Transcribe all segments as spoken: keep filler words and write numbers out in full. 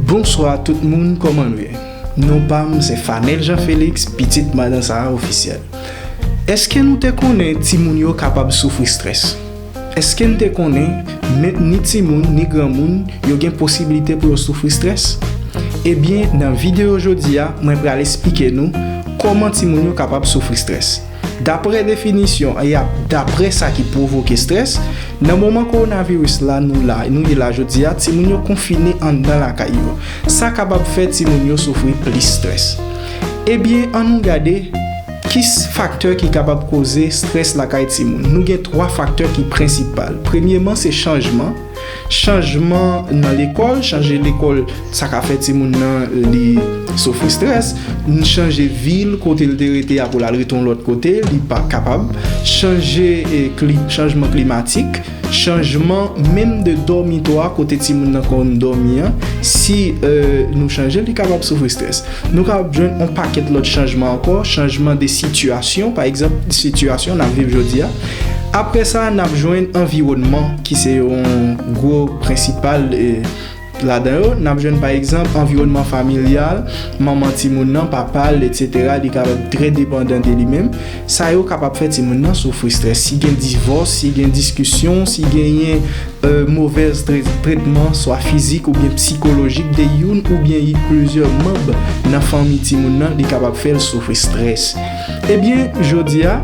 Bonswa tout moun, kòman nou ye? Non pa m se Fanel Jean Felix, pitit Madan Sara Ofisyèl. Èske nou te konnen timoun yo kapab soufri strès? Èske n te konnen men ni timoun ni granmoun yo gen posiblite pou yo soufri strès? Ebyen, nan videyo jodi a, mwen pral esplike nou kòman timoun yo kapab soufri strès. Daprè definisyon e ap daprè sa ki pwovoke strès, nan moman kowonaviris la nou la, nou ye la jodi a, timoun yo konfine anndan lakay yo. Sa kapab fè timoun yo soufri plis strès. Ebyen, ann nou gade ki s- faktè ki kapab koze strès lakay timoun. Nou gen twa faktè ki prensipal. Premyeman, se chanjman. Chanjman nan lekòl, chanje lekòl, sa ka fè timoun nan li soufri strès. N chanje vil, kote l te rete a pou l al rete yon lòt kote, li pa kapab. Chanje, eh, kli, chanjman klimatik, chanjman menm de dòmitwa kote timoun nan konn dòmi an, si, eh, nou chanje, li kapab soufri strès. Nou kapab jwenn yon pakèt lòt chanjman ankò, chanjman de sitiyasyon, pa egzanp, sitiyasyon n ap viv jodi a. Apre sa, n ap jwenn anviwònman ki se yon gwo prensipal, eh, ladan yo. N ap jwenn, pa egzanp, anviwònman familyal, manman timoun nan, papa l, etsetera, li kapab trè depandan de li menm. Sa yo kapab fè timoun nan soufri strès. Si gen divòs, si gen diskisyon, si genyen, eh, movèz tre- tretman, swa fizik oubyen sikolojik, de youn oubyen plizyè manm nan fanmi timoun nan, li kapab fè l soufri strès. Ebyen, jodi a,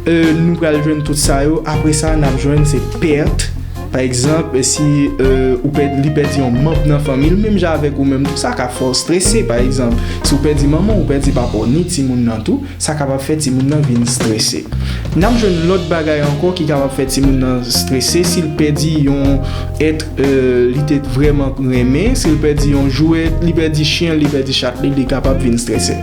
eh, nou pral jwenn tout sa yo. Apre sa, n ap jwenn se pèt. Pa egzanp, si, eh, ou pèd, li pèdi yon manm nan fanmi l, menm jan avèk ou menm tou, sa ka fè w strese. Pa egzanp, si w pèdi manman w, ou pèdi papa w, ni timoun nan tou, sa kapab fè timoun nan vin strese. N ap jwenn lòt bagay ankò ki kapab fè timoun nan strese, si l pèdi yon èt, eh, li te vrèman renmen, si l pèdi yon jwèt, li pèdi chen, li pèdi chat li, li kapab vin strese.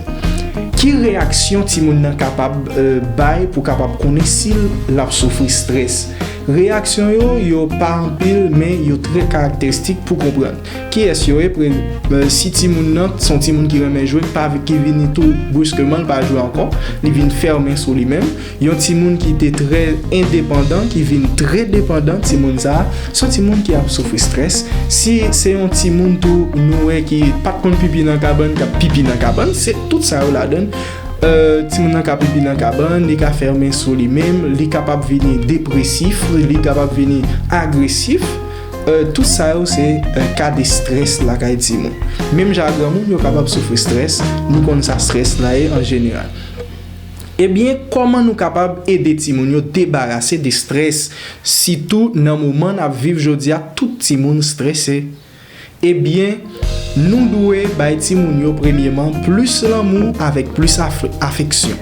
Ki reyaksyon timoun nan kapab, eh, bay pou kapab konnen si l ap soufri strès? Reyaksyon yo, yo pa anpil, men yo trè karakteristik pou konprann. Kiyès yo ye? Pre- eh, si timoun nan se yon timoun ki renmen jwe, pa vi- ki vini tou briskeman, l pa jwe ankò, li vin fèmen sou li menm. Yon timoun ki te trè endepandan, ki vin trè depandan, timoun sa a, se yon timoun ki ap soufri strès. Si se yon timoun tou, nou wè ki pa t konn pipi nan kabann, k ap pipi nan kabann, se tout sa yo ladan l. Eh, timoun nan ka pipi nan kabann, li ka fèmen sou li menm, li kapab vini depresif, li kapab vini agresif. Eh, tout sa yo se, eh, ka de strès lakay timoun. Menm jan ak granmoun, yo kapab soufri strès, nou konn sa strès la ye an jeneral. Ebyen, kòman nou kapab ede timoun yo debarase de strès, sitou nan moman n ap viv jodi a, tout timoun strese? Ebyen, nou dwe bay timoun yo premyeman plis lanmou avèk plis af- afeksyon.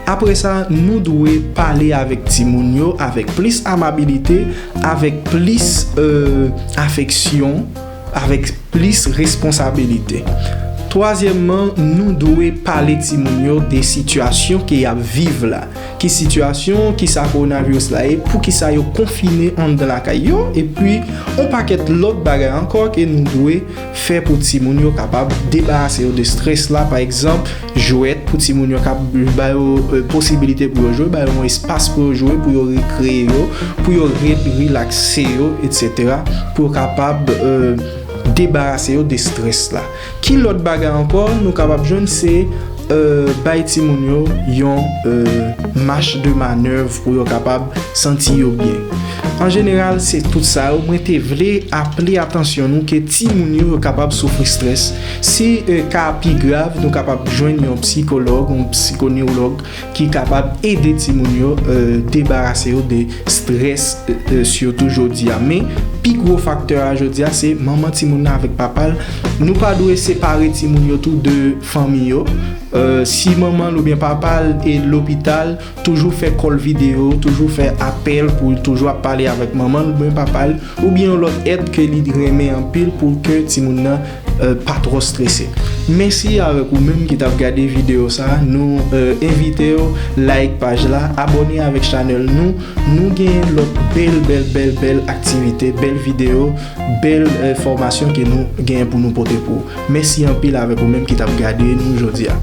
Apre sa, nou dwe pale avèk timoun yo avèk plis amabilite, avèk plis, euh, afeksyon, avèk plis responsabilite. Twazyèmman, nou dwe pale timoun yo de sitiyasyon ke y ap viv la. Ki sitiyasyon, kisa kowonaviris la ye, poukisa yo konfine anndan lakay yo, epi yon pakèt lòt bagay ankò ke nou dwe fè pou timoun yo kapab debarase yo de strès la. Pa egzanp, jwèt pou timoun yo, kab ba yo, eh, posibilite pou yo jwe, ba yo yon espas pou yo jwe, pou yo rekreye yo, pou yo re- rilakse yo, etsetera, pou yo kapab, eh, debarase yo de strès la. Ki lòt bagay ankò nou kapab jwenn? Se, eh, bay timoun yo yon, eh, mach de manèv pou yo kapab santi yo byen. An jeneral, se tout sa yo. Mwen te vle aple atansyon nou ke timoun yo, yo kapab soufri strès. Si, eh, ka a pi grav, nou kapab jwenn yon sikològ, yon sikonewològ ki kapab ede timoun yo, eh, debarase yo de strès, eh, eh, sitou jodi a. Men, pi gwo faktè a jodi a, se manman timoun nan avèk papa l. Nou pa dwe separe timoun yo tou de fanmi yo. Eh, si manman l oubyen papa l e lopital, toujou fè kòl videyo, toujou fè apèl pou l toujou ap pale avèk manman l oubyen papa l, oubyen yon lòt èd ke li renmen anpil pou ke timoun nan, eh, pa twò strese. Mèsi avèk ou menm ki t ap gade videyo sa a. Nou, eh, envite w like paj la, abòne avèk chanèl nou. Nou gen lòt bèl, bèl, bèl, bèl aktivite, bèl videyo, bèl, eh, fòmasyon ke nou gen pou nou pote pou ou. Mèsi anpil avèk ou menm ki t ap gade nou jodi a.